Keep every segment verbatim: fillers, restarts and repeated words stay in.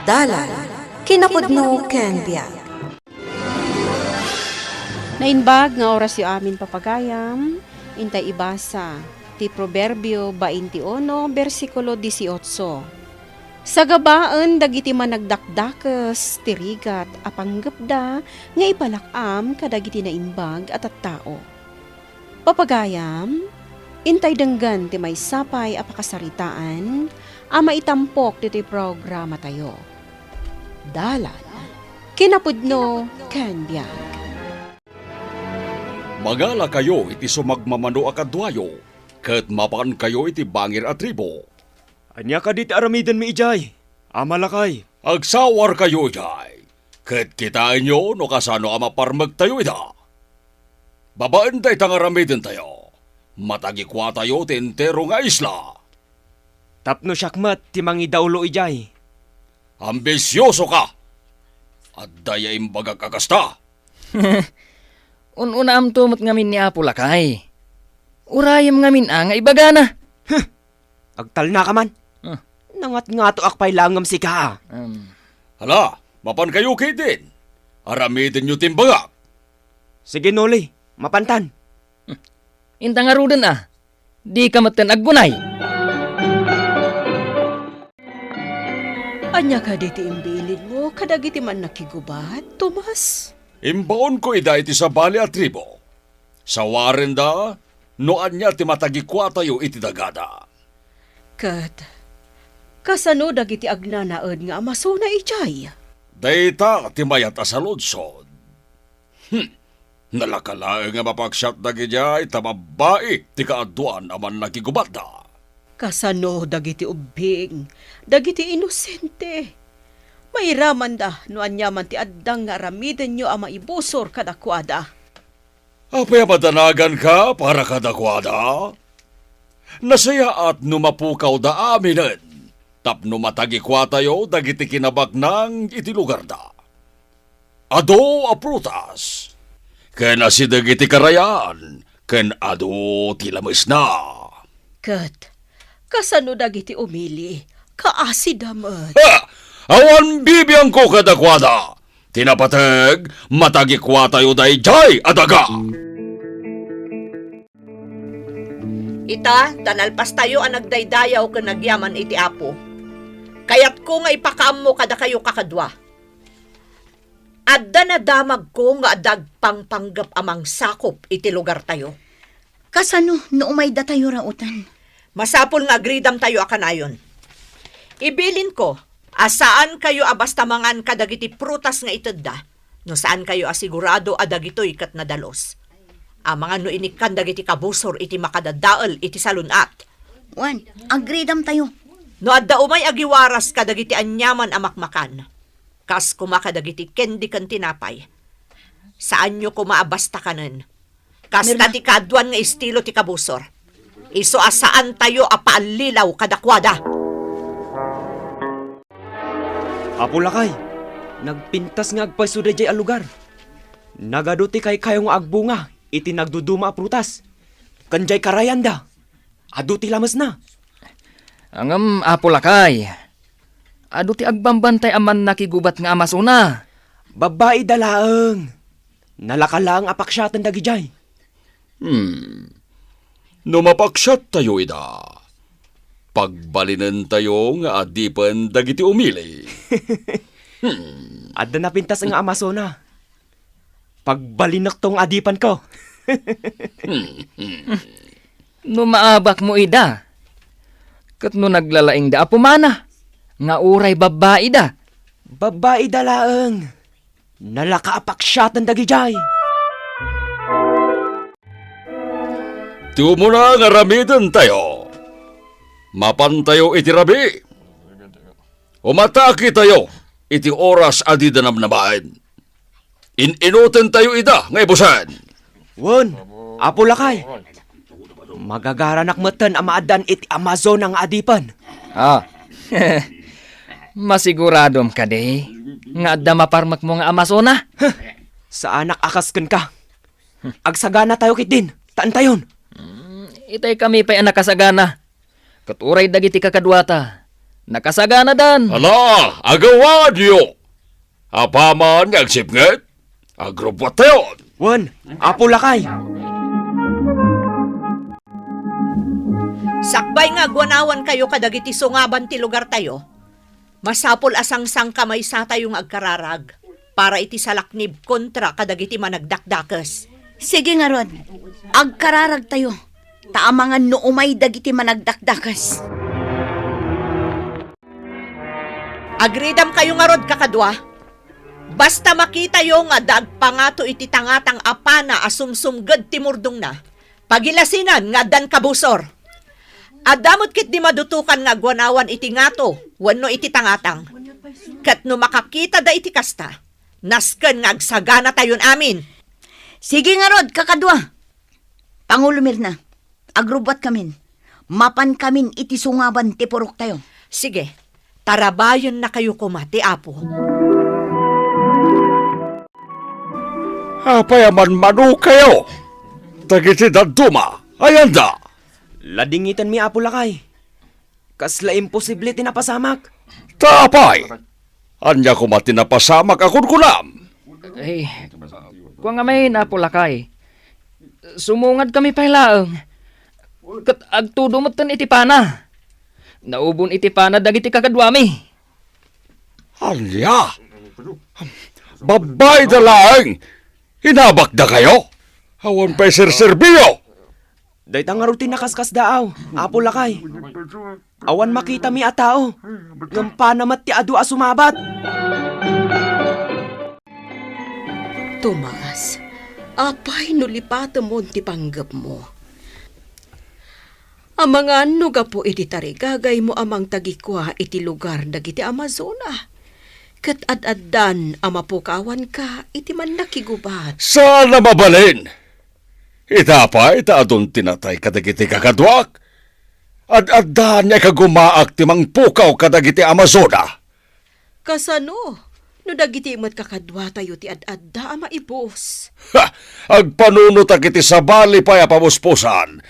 Dalan, kinapudno ken biag. Naimbag nga orasyo amin, papagayam, intay ibasa ti Proverbio twenty-one, bersikulo dieciocho. Sagabaen dagiti managdakdakes ti rigat a panggepda nga ipalak-am kadagiti naimbag a tattao. Papagayam, intay denggen ti maysa pay a pakasaritaan a maitampok ditoy programatayo. Dalan, kinapudno ken biag. Mangalakayo iti sumagmamano a kaduayo, ket mapankayo iti bangir a tribo. Ania kadi ti aramidenmi idiay, Ama Lakay? Agsawarkayo idiay, ket kitaenyo no kasano a maparmektayo ida. Babaen dayta nga aramidentayo, matagikuatayo ti entero nga isla. Tapno siak met ti mangidaulo idiay. Ambisiosoka! Adda ya imbagak a kasta. Un-unaamto met ngamin ni Apo Lakay. Urayem ngamin a nga ibagana. Huh! Agtalnaka man. Ah. Nangatngatoak pay laeng ngem sika. Um. Hala, mapankayo ketdin. Aramidenyo ti imbagak. Sige, Noli, mapantan. Inta ngaruden a. Dika metten aggunay. Ania kadi ti imbilinmo kadagiti mannakigubat, Tomas? Imbaonko ida iti sabali a tribo. Sawarenda no ania ti matagikuatayo iti dagada. Ket kasano dagiti agnanaed nga Amazona idiay? Dayta ti mayat a saludsod. Hmm. Nalaka laeng a mapaksiat dagidiay ta babbai ti kaaduan a mannakigubatda. Kasano dagiti ubbing, dagiti inosente? Mairamanda no ania man ti addang nga aramidenyo a maibusor kadakuada. Apay a madanaganka para kadakuada? Nasayaat no mapukawda aminen tapno matagikuatayo dagiti kinabaknang iti lugarda. Adu a prutas, ken asideg iti karayan, ken adu ti lamesna. Ket kasano dagiti umili? Kaasida met. Ha! Awan bibiangko kadakuada. Ti napateg, matagikuatayo daydiay a daga. Ita, ta nalpastayo a nagdaydayaw ken nagyaman iti Apo. Kayatko nga ipakaammo kadakayo kakadua. Adda nadamagko nga adda agpangpanggep a mangsakop iti lugartayo. Kasano no umaydatayo rauten? Masapul nga agridamtayo a kanayon. Ibilinko a saankayo a basta mangan kadagiti prutas nga itedda, no saankayo a sigurado a dagitoy ket nadalus. Amangan no inikkan dagiti kabusor iti makadadael iti salun-at. Wen, agridamtayo. No adda umay agiwaras kadagiti aniaman a makmakan, kas koma kadagiti kendi ken tinapay. Saanyo koma a basta kanen. Kasta Mirna. Ti kaaduan nga estilo ti kabusor. Isu a saantayo a paallilaw kadakuada. Apo Lakay, nagpintas nga agpayso daydiay a lugar. Nagadu ti kaykayo nga agbunga iti nagduduma a prutas. Ken diay karayanda, adu ti lamesna. Ngem, Apo Lakay, adu ti agbambantay a mannakigubat nga Amazona. Babbaida laeng. Nalaka laeng a paksiaten dagidiay. Hmm. No mapaksiattayo ida, pagbalinentayo nga adipen dagiti umili. Hmm. Adda napintas nga Amazona. Pagbalinekto nga adipenko. No maabakmo ida, ket no naglalaingda a pumana, nga uray babbaida. Babbaida laeng. Nalaka a paksiaten dagidiay. Ti umuna nga aramidentayo. Mapantayo iti rabii. Umatakitayo iti oras a dida namnamaen. In-inutentayo ida nga ibusen. Wen, Apo Lakay. Magagaranak metten a maaddaan iti Amazona nga adipen. Ah. Masiguradom kadi nga adda maparmekmo nga Amazona? Huh. Saanak a kas kenka. Agsaganatayo ketdin, ta intayon. Mm, itay kami pay a nakasagana. Ket uray dagiti kakaduata, Nakasaganadan. Ala, agawaanyo! Apaman nga agsipnget, agrubbuattayon. Wen, Apo Lakay. Sakbay nga agwanawankayo kadagiti sungaban ti lugartayo, masapul a sangsangkamaysatayo nga agkararag para iti salaknib kontra kadagiti managdakdakes. Sige ngarud, agkararagtayo, ta amangan no umay dagiti managdakdakes. Agridamkayo ngarud, kakadua. Basta makitayo nga adda agpangato iti tangatang a pana a sumsumged ti murdongna, pagilasinan nga addan kabusor. Adda met ketdi madutokan nga agwanawan iti ngato wenno iti tangatang. Ket no makakitada iti kasta, nasken nga agsaganatayon amin. Sige ngarud, kakadua. Pangulo Mirna, agrubbuatkamin. Mapankamin iti sungaban ti puroktayo. Sige, tarabayennakayo koma ti Apo. Apay a manmanokayo? Dagiti dadduma, ayanda? Ladingitenmi, Apo Lakay. Kasla imposible ti napasamak. Ta apay? Ania koma ti napasamak a kunkunam? Ay, kua ngamin, Apo Lakay. Sumungadkami pay laeng. Ket agtudo metten iti pana. Naubon iti pana dagiti kakaduami. Ania? Babbaida laeng? Inabakdakayo? Awan pay serserbiyo? Dayta ngarud ti nakaskasdaaw, Apo Lakay. Awan makitami a tao, ngem pana met ti adu a sumabat. Tomas, apay no lipatemon ti panggepmo? Amangan no gapu iti tarigagaymo a mangtagikua iti lugar dagiti Amazona, ket ad-addan a mapukawanka iti mannakigubat. Saan a mabalin! Ita pay ta adun ti natay kadagiti kakaduak. Ad-addan nga ikagumaak ti mangpukaw kadagiti Amazona. Kasano no dagiti met kakaduatayo ti ad-adda a maibus? Ha! Agpanunotak iti sabali pay a pamuspusan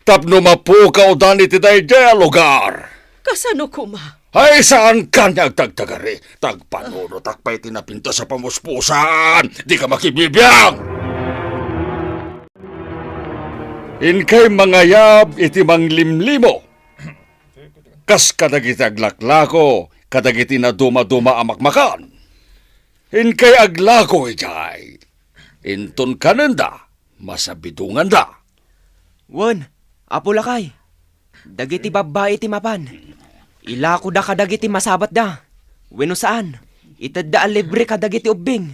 tapno mapukawdan iti daydiay a lugar. Kasano koma? Ay, saankan nga agtagtagari? Tagpanunotak pay iti napintas a pamuspusan. Dika makibibiang! Inkay mangayab iti manglimlimo, kas kadagiti aglaklako kadagiti nadumaduma a makmakan. Inkay aglako idiay. Inton kanenda, masabidonganda. Wen, Apo Lakay, dagiti babbai ti mapan, ilakoda kadagiti masabatda, wenno saan, itedda a libre kadagiti ubbing.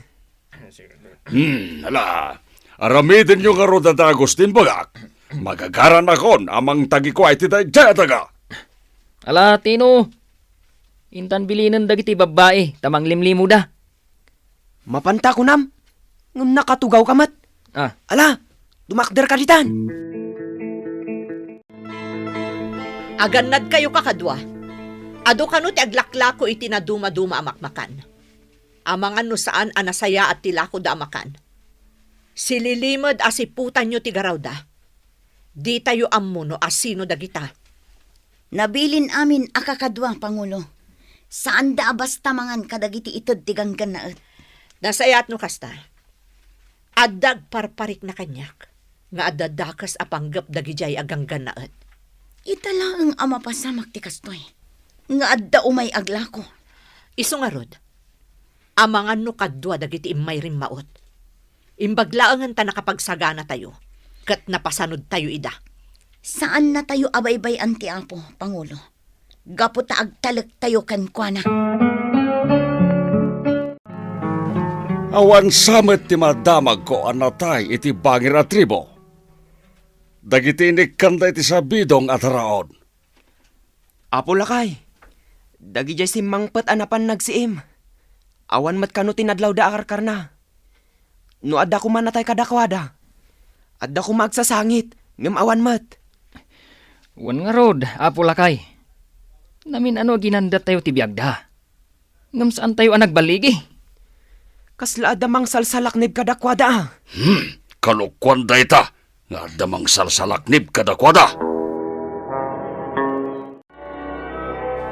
Hmm, ala, aramidenyo ngarud a dagus ti imbagak. Magagaranakon a mangtagikua iti daydiay a daga. Ala, Tino, intan bilinen dagiti babbai ta manglimlimoda. Mapanta kunam, ngem nakatugawka met. Ah. Ala, dumakderka ditan. Agannadkayo, kakadua. Adu kano ti aglaklako iti nadumaduma a makmakan. Amangan no saan a nasayaat ti lakoda a makan. Sililimed a siputanyo ti garawda. Ditayo ammo no asino dagita. Nabilin amin a kakadua, Pangulo. Saanda a basta mangan kadagiti ited ti ganggannaet. Nasayaat no kasta. Adda agparparikna kaniak nga adda dakes a panggep dagidiay a ganggannaet. Ita laeng a mapasamak ti kastoy, nga adda umay aglako. Isu ngarud, amangan no kadua dagiti immay rimmaut. Imbag laengen ta nakapagsaganatayo, ket napasanudtayo ida. Saannatayo a baybay-an ti Apo, Pangulo, gapu ta agtalektayo kenkuana. Awan sa met ti madamagko a natay iti bangir a tribu. Dagiti inikkanda iti sabidong a taraon. Apo Lakay, dagidiay simmangpet a napan nagsiim, awan met kano ti nadlawda a karkarna. No adda koma natay kadakuada, adda koma agsasangit, ngem awan met. Wen ngarud, Apo Lakay, namin-ano a ginandattayo ti biagda, ngem saantayo a nagballigi. Kasla adda mangsalsalaknib kadakuada, a. Hmm, kalokuan dayta nga adda mangsalsalaknib kadakuada.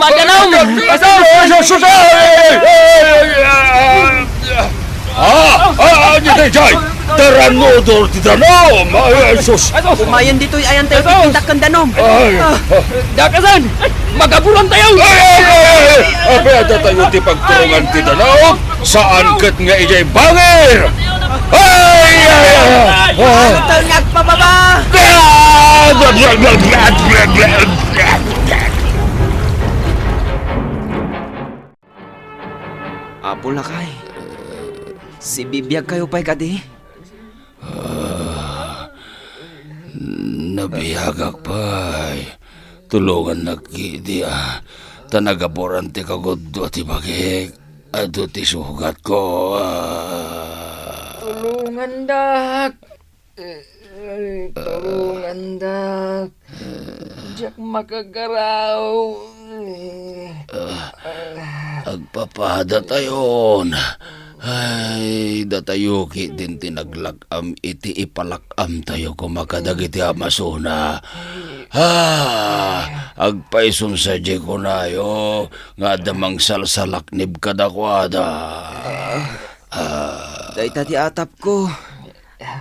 Mama, danum! Ay, sus! Ay, sus! Ay, ay, ay, ay, ay, ay, ay. Ah, ah, ah, daydiay! Taranudor ti danum! Ay, ay, sus! Ay, sus! Umayen ditoy, ayantayo ti kita ken danum. Ay, ah. Dakasan! Magaburantayo! Ay, ay, ay, ay, ay! Apay, adda tayo ti pagturongan ti danum? Saan ket nga idiay bangir? Ay, ay, ay, ay! Ah! Ito nga agpababa! Ah! Bla, bla, bla, bla, bla, bla, bla. Apo Lakay, sibibiagkayo pay kadi? Ah, nabiagak pay. Tulongannak idi, ah, ta nagapuran ti kagudua ti bagik. Adu ti sugatko, ah. Tulongandak. Eh, eh, tulongandak. Diak makagaraw. Ah, agpapadatayon. Ay, datayo ketdin ti naglak-am iti ipalak-amtayo koma kadagiti amasona. Ah, agpayson sadiay kunayo nga adda mangsalsalaknib kadakuada. Ah. Dayta ti atapko.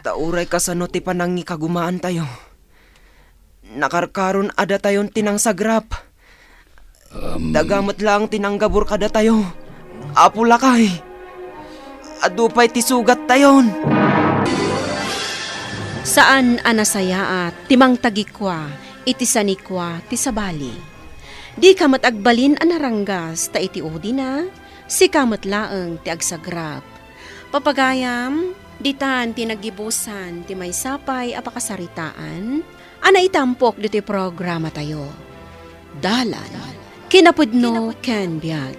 Ta uray kasano ti panangikagumaantayo, nakarkaron a datayon ti nangsagrap. Daga met laeng ti nanggabur kadatayo. Apo Lakay, adu pay ti sugattayon. Saan a nasayaat ti mangtagikua iti sanikua ti sabali. Dika met agbalin a naranggas ta iti udina, sika met laeng ti agsagrap. Papagayam, ditan ti naggibusan ti maysa pay a pakasaritaan a naitampok ditoy programatayo. Dalan, kinapudno ken biag.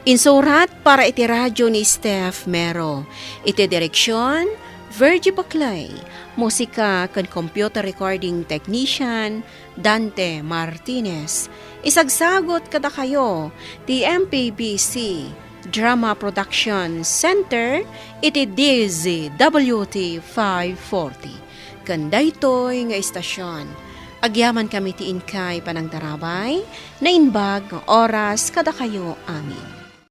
Insurat para iti radio ni Steph Mero. Iti direksyon, Virgie Baclay. Musika ken computer recording technician, Dante Martinez. Isagsagut kadakayo ti M P B C Drama Production Center iti D Z W T five forty. Ken daytoy nga istasyon, agyamankami ti inkay panangtarabay, naimbag nga oras kadakayo amin.